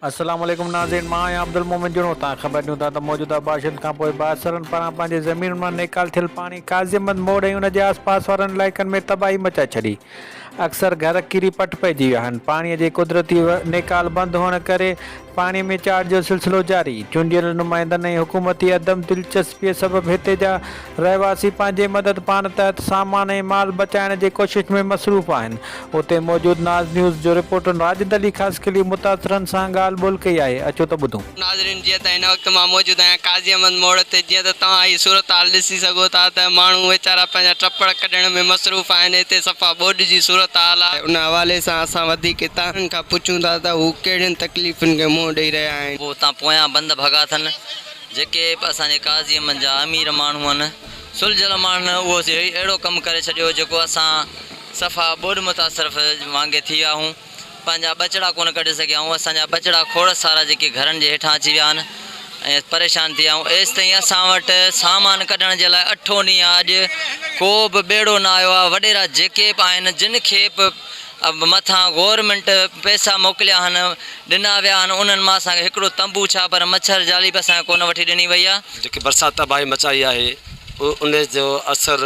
السلام عليڪم ناظرين مان آهيان عبدالمومن جوڻو تان خبر ڏيون ٿا ته موجوده بارشن کان پوء بااثرن پاران پنهنجي زمينن مان نيڪال ٿيل پاڻي قاضي احمد موڙ ۽ ان جي آس پاس وارن علائقن ۾ تباهي مچائي ڇڏي اڪثر گهر ڪري پٽ پئجي ويا آهن پاڻي جي قدرتي نيڪال بند هئڻ ڪري پاڻي ۾ چاڙهه جو سلسلو جاري، چونڊيل نمائندن ۽ حڪومتي عدم دلچسپيء سبب هتي جا رهواسي پنهنجي مدد پاڻ تحت سامان ۽ مال بچائڻ جي ڪوشش ۾ مصروف آهن. اتي موجود ناز نيوز جو رپورٽر راجد علي خاصخيلي متاثرن سان ڳالهه ٻولهه ڪئي آهي، اچو ته ٻڌون. ناظرين جيئن ته هن وقت مان موجود آهيان قاضي احمد موڙ تي جيئن ته توهان هي صورتحال ڏسي سگهو ٿا ته ماڻهو ويچارا پنهنجا ٽپڙ ڪڍڻ ۾ مصروف آهن هتي صفا ٻوڏ جي صورتحال آهي. ان حوالي سان اسان وڌيڪ هتان کان پڇون ٿا ته هو ڪهڙين تڪليفن کي منهن ڏئي رهيا آهن. پوء اتان پويان بند ڀڳا اٿن. جيڪي به اسان جي قاضي احمد جا امير ماڻهو آهن، سلجهيل ماڻهن اهو اهڙو ڪم ڪري ڇڏيو جيڪو اسان صفا ٻوڏ متاثر وانگي ٿي ويا آهيون. پنهنجا ٻچڙا ڪونه ڪڍي سگهيا آهيون. اسان جا ٻچڙا کوڙ سارا جيڪي گهرن جي هيٺان اچي ويا آهن ۽ پريشان ٿي ويا آهيون. ايستائين اسان وٽ سامان ڪڍڻ جي لاء اٺون ڏينهن آهي اڄ ڪو به ٻيڙو نه آيو آهي. وڏيرا جيڪي به آهن جن کي به مٿان گورنمينٽ پئسا موڪليا آهن ڏنا ويا آهن انهن مان اسان کي هڪڙو تنبو ڇا پر مڇر جالي به اسان کي ڪونه وٺي ڏني وئي آهي. جيڪي برسات تباهي مچائي آهي ان جو اثر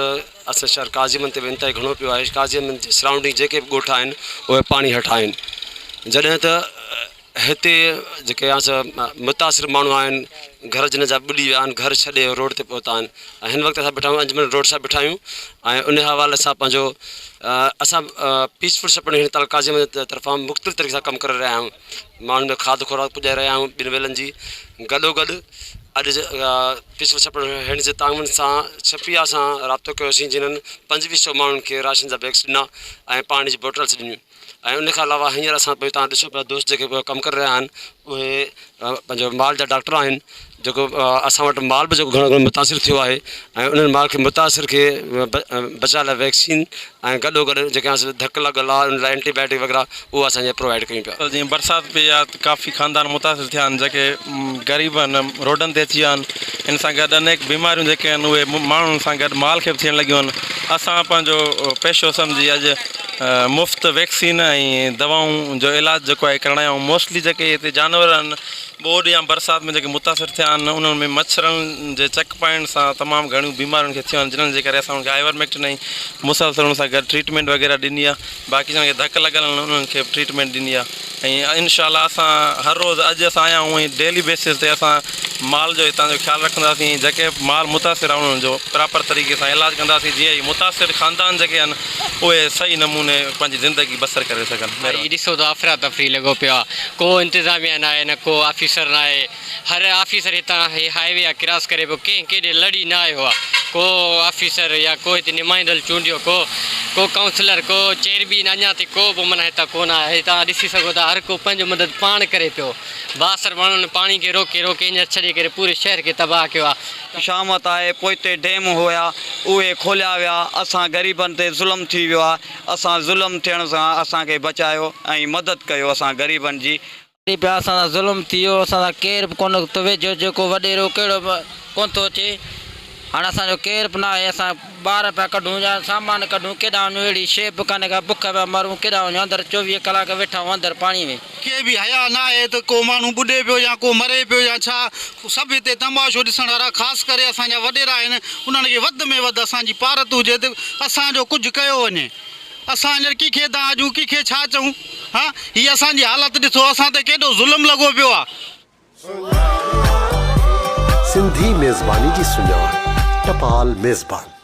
اسان شهر قاضي احمد تي به انتهائي گهڻو پيو آهي قاضي احمد جي سرائونڊنگ جيڪي به ڳوٺ آهن اهي پاڻي هيٺ آهن جڏهن ته هتي جيڪي متاثر ماڻهو آهن گهر جن جا ٻڏي ويا آهن گهر ڇڏي روڊ تي پهتا آهن ۽ هن وقت اسان بيٺا آهيون انجمن روڊ سان بيٺا آهيون ۽ ان حوالي سان پنهنجو اسان پيسفل سپورٽ هن تعلقه قاضي احمد طرفان مختلف طريقي سان ڪم ڪري رهيا آهيون ماڻهن ۾ کاڌ خوراڪ پڄائي رهيا آهيون ٻن ويلن جي گڏو گڏ اڄ پيسفل سپورٽ هينڊ جي تعاون سان ڇپيا سان رابطو ڪيوسين جنھن پنجويهه سو ماڻهن کي راشن جا بيگس ڏنا ۽ پاڻي جي بوٽلس ڏنيون ۽ ان کان علاوه هينئر اسان پوء تان ڏسو پيا دوست جيڪي ڪم ڪري رهيا آهن اهي پنهنجو مال جا ڊاڪٽر آهن جيڪو اسان وٽ مال به جيڪو گهڻو گهڻو متاثر ٿيو آهي ۽ انهن مال کي متاثر کي بچاء لاء ويڪسين ۽ گڏو گڏ جيڪي ڌڪ لڳل آهي ان لاء اينٽي بائيوٽڪ وغيره اهو اسان هينئر پرووائيڊ ڪيون پيا. جيئن برسات پئي آهي ته ڪافي خاندان متاثر ٿيا آهن جيڪي غريب آهن روڊن تي اچي ويا آهن ان سان گڏ انيڪ بيماريون جيڪي آهن اهي ماڻهن سان گڏ مال کي به ٿيڻ لڳيون آهن اسان پنهنجو پيشو سمجهي اڄ مفت ويڪسين ۽ دوائون جو علاج جيڪو آهي ڪرڻ آيا آهيون موسٽلي جيڪي هتي جانور آهن ٻوڏ يا برسات ۾ جيڪي متاثر ٿيا آهن انهن ۾ مڇرن جي چڪ پائڻ سان تمام گهڻيون بيمارين کي ٿيون آهن جنھن جي ڪري اسان انهن کي آئيورميڪٽن ۽ مسلسل ان سان گڏ ٽريٽمينٽ وغيره ڏني آهي باقي جن کي ڌڪ لڳل آهن انهن کي به ٽريٽمينٽ ڏني آهي ۽ انشاء الله اسان هر روز اڄ اسان آيا آهيون ۽ ڊيلي بيسز تي اسان مال جو هتان جو خيال رکنداسين ۽ جيڪي به مال متاثر آهن انهن جو پراپر طريقي سان علاج ڪنداسين جيئن هي متاثر خاندان جيڪي آهن اهي صحيح نموني پنهنجي زندگي بسر ڪري سگهن. هي ڏسو ته افراتفري لڳو پيو آ ڪو انتظاميا ناهي نه ڪو آفيسر ناهي هر آفيسر هتان هي هاء وي آ ڪراس ڪري پيو ڪنهن ڪيڏي لڙي نه آيو آ ڪو آفيسر يا ڪو هتي نمائندل چونڊيو ڪو ڪو ڪائونسلر ڪو چيئرمين اڃا تائين ڪو به معنيٰ هتان ڪونه آيو هي توهان ڏسي سگهو ٿا هر ڪو پنهنجو مدد پاڻ ڪري پيو بااثر ماڻهن پاڻي کي روڪي روڪي هينئر ڇڏي ڪري پوري شهر کي تباهه ڪيو آ. شامت آهي پوئتي ڊيم هيا اهي کوليا ويا اسان غريبن تي ظلم ٿي ويو آهي اسان ظلم ٿيڻ سان اسان کي بچايو ۽ مدد ڪيو اسان غريبن جي. تي پيا اسان سان ظلم ٿي ويو اسان سان ڪير به ڪونه ٿو ويجهو جيڪو وڏيرو ڪهڙو به ڪونه ٿو اچي هاڻ اسان جو ڪير به ناهي اسان ٻار پيا ڪڍون يا سامان ڪڍون ڪيڏانهن وڃون اهڙي شيء به ڪانهي ڪا بک پيا مرون ڪيڏانهن وڃون اندر 24 ڪلاڪ ويٺا آهيون اندر پاڻي ۾. ڪي به حياء نه آهي ته ڪو ماڻهو ٻڏي پيو يا ڪو مري پيو يا ڇا سڀ هتي تماشو ڏسڻ وارا خاص ڪري اسان جا وڏيرا آهن انهن کي وڌ ۾ وڌ اسان جي پارت هجي ته اسان جو ڪجهه ڪيو وڃي اسان هينئر ڪنهن کي دانهن ڏيون ڪنهن کي ڇا چئون ها هي اسان جي حالت ڏسو اسان تي ڪيڏو ظلم لڳو پيو آ. سنڌي ميزباني جي سڃاڻ ٽپال ميزبان.